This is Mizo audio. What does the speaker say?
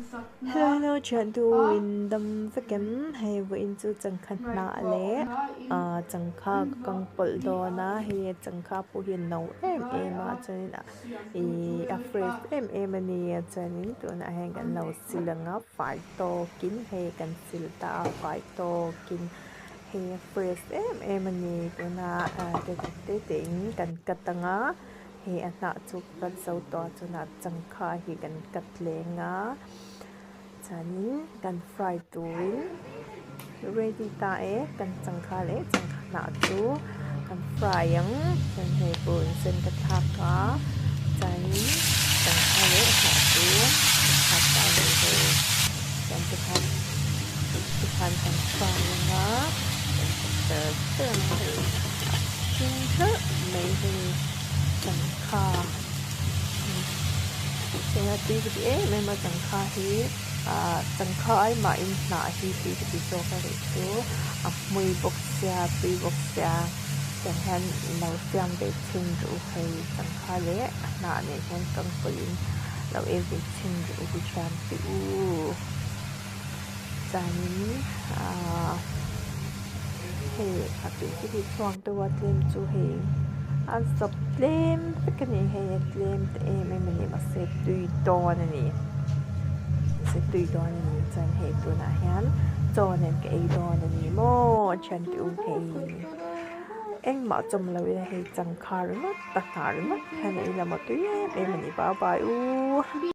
Hello hello thiantu in dam vek em hei vawiin chu changkha hnah leh ah changkha ka kang pawlh dawn a hei changkha pawh hi a no em em a chuanin ihh a fresh em em a ni a chuanin tunah hian kan lo sil ang a fai tawkin hei kan sil ta a fai tawkin hei a fresh em em a ni tunah te tak te te in kan cut ang a. Hei a hnah chu ka cut zo tawh a chunah changkha hi kan cut leng a chuanin kan fry turin ready ta e kan changkha leh changkha hnah chu kan fry ang chuan hei purun sen ka thlak a chuanin changkha leh hnah chu ka thlak ta a ni hei chuan tikhan tikhan kan fry ang a kan char char ang a hei a hring hralh mai hei. Changkha eng a tui ka ti em em a changkha hi ah changkha ai mahin hnah hi tui ka ti zawk a nih chu a hmui bawk sia tui bawk sia tiang hian lo siam ve chhin reuh hei changkha leh a hnah nen hian kang pawlhin lo ei ve chhin reuh hi thiam tih u chuanin ah hei a tui te hi chhuak deuh a tlem chu hei a zawp tlem vek a ni hei a tlem te em em a ni mahse tui dawn a ni mahse tui dawn a ni chuan hei tunah hian chaw nen ka ei dawn a ni maw thian te u hei engmah chawm lo ila hei changkha ringawt a hnah ringawt hian ei la maw tui em em a ni bye bye u.